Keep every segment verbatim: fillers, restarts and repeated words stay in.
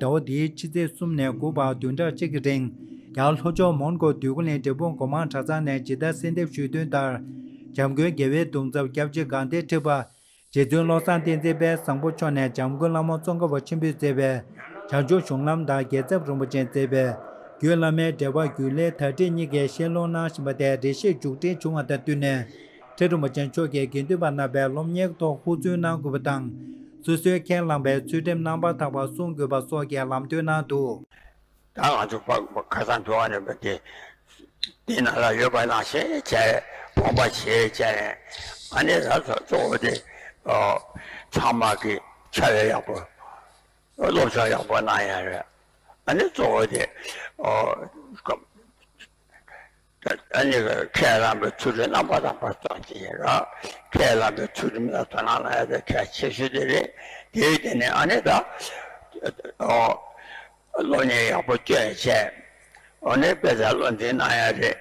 ཟླ་བ་འདིའི་ཕྱི་ཚེས་གསུམ་ནས་དགུ་བར་བདུན་ཕྲག་གཅིག་གི་རིང་། རྒྱ་གར་ལྷོ་ཕྱོགས་མོན་གྷོ་འདོད་རྒུ་གླིང་འབྲས་སྤུངས་སྒོ་མང་གྲྭ་ཚང་ནས་ཇི་ལྟར་གསལ་འདེབས་ཞུས་དོན་ལྟར། འཇམ་མགོན་རྒྱལ་བའི་གདུང་ཚབ་སྐྱབས་རྗེ་དགའ་ལྡན་ཁྲི་པ། རྗེ་བཙུན་བློ་བཟང་བསྟན་འཛིན་དཔལ་བཟང་པོ་མཆོག་ནས་འཇམ་མགོན་བླ་མ་ཙོང་ཁ་པ་ཆེན་པོས་མཛད་པའི་བྱང་ཆུབ་གཞུང་ལམ་དང་རྒྱལ་ཚབ་རིན་པོ་ཆེས་མཛད་པའི་རྒྱུད་བླ་མའི་འགྲེལ་པ་རྒྱུད་བླའི་དར་ཊིཀ་གཉིས་ཀའི་བཤད་ལུང་གནང་བཞིན་པ་དེ་འགྲེལ་བཤད་མཇུག་སྒྲིལ་བྱུང་བ་དང་བསྟུན་ནས། ཁྲི་རིན་པོ་ཆེ་མཆོག་གིས་དགེ་འདུན་པ་རྣམ་པས་སློབ་གཉེར་ཐོག་ཧུར་བརྩོན་གནང་དགོས་པ་དང་། སོ་སོས་ཁས་བླངས་པའི་ཚུལ་ཁྲིམས་རྣམ་པར་དག་པ་སྲུང་དགོས་པ་སོགས་ཀྱི་ལམ་སྟོན་གནང་འདུག། ད་ང་ཚོ་ཁ་སང་དུ་བ་ནས་པ་དེ་དེ་ནང་ལ་ཡོད་པ་ནང་བཞིན་བྱས་བོང་པ་བྱས་བྱས་ཨ་ནི་ད་གཙོ་བོ་དེ་ཚང་མ་གི་བྱ་བའི་ཡག་པོ་སློབ་སྦྱོང་ཡག་པོ་གནང་ཡ་རེད། ཨ་ནི་གཙོ་བོ་དེ་ཨ་ནི་ཁས་བླངས་པའི་ཚུལ་ཁྲིམས་རྣམ་པར་དག་པ་སྲུང་བྱེད་ཀྱི་རེད། ཁས་བླངས་པའི་ཚུལ་ཁྲིམས་ལ་དོ་སྣང་གནང་ཡ་དེ་གལ་ཆེ་ཤོས་དེ་རེད། དེ་བས་དེ་ནས་ཨ་ནི་ད་སློབ་གཉེར་ཡག་པོ་སྐྱོན་བྱས། འོ་ནི་དཔེ་ཆ་བློ་འཛིན་གནང་ཡ་རེད།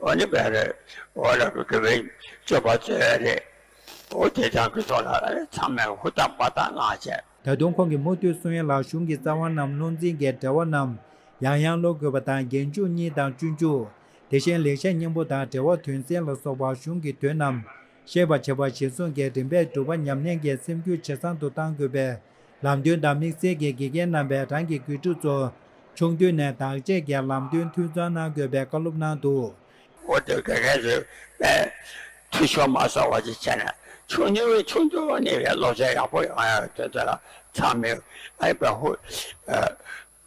འོ་ནི་དཔེ་རེད། འོ་ལ་དགེ་བའི་སྤྱོད་པ་འཚོལ་ཡ་རེད། འོ་དེ་ཚང་གི་ཚོགས་ལ་ཚང་མས་ཧུར་ཐག་འབད་ཐག་གནང་བྱས། ད་དུང་ཁོང་གིས་མུ་མཐུད་གསུང་ཡ་ལ་གཞུང་གི་རྩ་བ་རྣམས་བློ་འཛིན་གྱི་འགྲེལ་བ་རྣམས་ཡང་ཡང་ཀློག་དགོས་པ་དང་རྒྱན་འཇུག་གཉིས་དང་སྤྱོད་འཇུག་དེ་བཞིན་ལེགས་བཤད་སྙིང་པོ་དང་འགྲེལ་བ་དོན་གསལ་ལ་སོགས་པ་གཞུང་གི་དོན་རྣམས་ཤེས་པར་བྱེད་པ་གཞིར་བཟུང་གི་རིམ་པས་སྒྲུབ་པ་ཉམས་ལེན་གྱི་སེམས་རྒྱུད་ཇེ་བཟང་དུ་གཏང་དགོས་པའི་ལམ་སྟོན་དང་དམིགས་བསལ་གྱི་དགེ་རྒན་རྣམ་པས་རང་གི་དགེ་ཕྲུག་ཚོ་ཆུང་དུས་ནས་བདག་གཅེས་ཀྱི་ལམ་སྟོན་འཐུས་ཚང་གནང་དགོས་པའི་བཀའ་སློབ་གནང་འདུག། འོ་དེ་དགེ་རྒན་ཚོས་དཔེ་འཐུས་ཤོར་མ་སོང་བ་ཅིག་བྱས་ནས་ཆུང་དུས་ཆུང་དུས་ནས་བའི་སློབ་སྦྱོང་ཡག་པོ་ཡོང་ཡ་དོན་དེ་ལ་ཚང་མས་ཨ་ནི་དཔེ་ཧུ་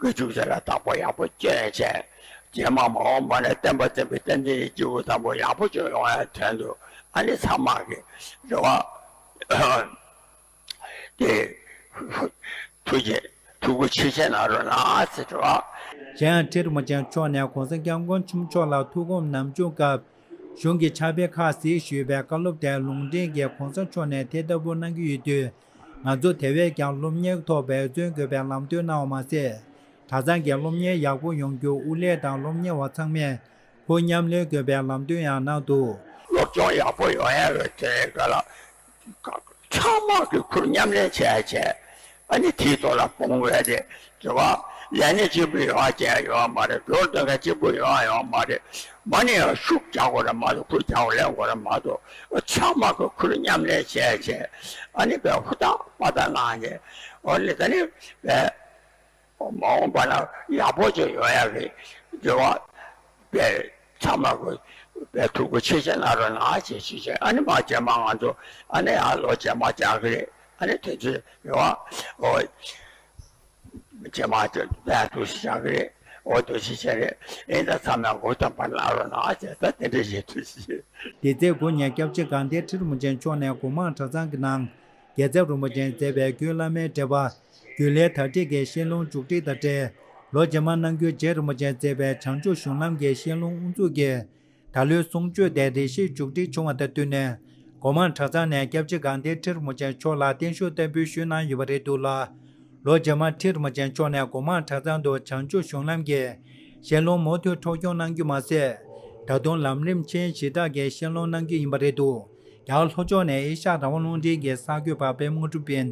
དགེ་ཕྲུག་ཚོ་ལ་བདག་པོ་ཡག་པོ་སྐྱོན་བྱས། རྗེས་མ་མ་འོངས་པ་ནས་བསྟན་པ་བསྟན་པའི་བསྟན་འཛིན་གྱི་སྐྱེས་བུ་དམ་པ་ཡག་པོ་ཅིག་ཡོང་ཡ་དོན་དུ་ཨ་ནི་ཚང་མ་གི་རེ་བ་དེ་ཐུགས་རྗེ་ཐུགས་ཁུར་ཆེ་བཞེས་གནང་རོགས་གནང་ཟེར་རེ་བ། གཞན་ཡང་ཁྲི་རིན་པོ་ཆེ་མཆོག་ནས་གོང་ས་སྐྱབས་མགོན་ཆེན་པོ་མཆོག་ལ་ཐུགས་དགོངས་ནམ་བྱུང་སྐབས། གཞུང་གི་ཕྱག་དཔེ་ཁག་གཟིགས་ཞུས་པའི་བཀའ་སློབ་དེ་ལུང་འདྲེན་གྱིས་གོང་ས་མཆོག་ནས་དེ་ལྟ་བུ་གནང་གི་ཡོད་དུས། ང་ཚོ་དེ་བས་ཀྱང་སློབ་གཉེར་ཐོག་འབད་བརྩོན་དགོས་པའི་ལམ་སྟོན་གནང་བ་མ་ཟད། གྲྭ་ཚང་གི་སློབ་གཉེར་ཡག་པོ་ཡོང་རྒྱུར་དབུ་ལས་དང་སློབ་གཉེར་བ་ཚང་མས་ཁུར་མཉམ་ལེན་དགོས་པའི་ལམ་སྟོན་ཡང་གནང་འདུག། སློབ་སྦྱོང་ཡག་པོ་ཡོང་ཡ་ཡོད་དེ་ག་ལ། ཚང་མ་གི་ཁུར་མཉམ་ལེན་བྱས་བྱས། ཨ་ནི་དེའི་ཐོག་ལ་སྤོང་དགོས་ཏེ། རེད་བ། ལས་གནས་གཅིག་པུ་ཡོང་བ་བྱས་ཡོང་བ་མ་རེད། སྦྱོར་དོན་ཁ་གཅིག་པུ་ཡོང་བ་ཡོང་བ་མ་རེད། མ་ནི་ཡང་ཤུགས་རྒྱག་དགོས་རེད་མ་གཏོགས་ཁུར་རྒྱག་དགོས་ལེན་དགོས་རེད་མ་གཏོགས། ཚང་མ་གི་ཁུར་མཉམ་ལེན་བྱས་བྱས། ཨ་ནི་བས་ཧུར་ཐག་པ་ཐག་གནང་བྱས། འོ་ནི་ད་ནི་བས། མ་འོངས་པ་ན་ཡག་པོ་ཅིག་ཡོང་ཡག་གི་རེ་བ་བས་ཚང་མ་གི་བས་ཐུགས་ཁུར་ཆེ་ཆེ་གནང་རོགས་གནང་ཞེས་ཞུས་བྱས། ཨ་ནི་མ་རྗེས་མ་ང་ཚོ་ཨ་ནི་ཡང་ལོ་རྗེས་མ་རྒྱག་གི་རེད། ཨ་ནི་དེ་ཚོའི་རེ་བ་འོ་རྗེས་མ་ཅིག་བས་ཐུགས་ཞིག་བཞག་གི་རེད། འོ་ཐུགས་ཞིག་བྱས་རེད། ཨེ་ད་ཚང་མ་གུ་དང་པར་གནང་རོགས་གནང་ཞེས་ད་དེ་འདྲ་ཞིག་ཐུགས་ཞིག། དེ་ཚེ་དགུ་ཉིན་སྐྱབས་རྗེ་དགའ་ལྡན་ཁྲི་རིན་པོ་ཆེ་མཆོག་ནས་སྒོ་མང་གྲྭ་ཚང་གི་ནང་། རྒྱལ་ཚབ་རིན་པོ་ཆེས་མཛད་པའི་རྒྱུད་བླ་མའི་འགྲེལ་པ། རྒྱུད་བླའི་དར་ཊིཀ་གི་བཤད་ལུང་མཇུག་སྒྲིལ་དང་འབྲེལ། ལོ་རྗེས་མ་གནང་རྒྱུའི་རྗེ་རིན་པོ་ཆེས་མཛད་པའི་བྱང་ཆུབ་གཞུང་ལམ་གྱི་བཤད་ལུང་དབུ་འཛུགས་ཀྱིས། ད་ལོའི་གསུང་ཆོས་དེ་འགྲེལ་བཤད་མཇུག་སྒྲིལ་བྱུང་བ་དང་བསྟུན་ནས། སྒོ་མང་གྲྭ་ཚང་ནས་སྐྱབས་རྗེ་དགའ་ལྡན་ཁྲི་རིན་པོ་ཆེ་མཆོག་ལ་བརྟན་བཞུགས་བསྟར་འབུལ་ཞུས་གནང་ཡོད་པ་རེད་འདུག་ལ། ལོ་རྗེས་མ་ཁྲི་རིན་པོ་ཆེ་མཆོག་ནས་སྒོ་མང་གྲྭ་ཚང་དུ་བྱང་ཆུབ་གཞུང་ལམ་གྱི་བཤད་ལུང་མུ་མཐུད་འཕྲོ་སྐྱོང་གནང་རྒྱུ་མ་ཟད། ད་དུང་ལམ་རིམ་ཆེན་བཞི་སྦྲགས་ཀྱི་བཤད་ལུང་གནང་རྒྱུ་ཡིན་པ་རེད་འདུག། རྒྱ་གར་ལྷོ་ཕྱོགས་ནས་ཨེ་ཤ་ཡ་རང་དབང་རླུང་འཕྲིན་གྱི་གསར་འགོད་པ་པད་མ་དངོས་གྲུབ་ཡིན།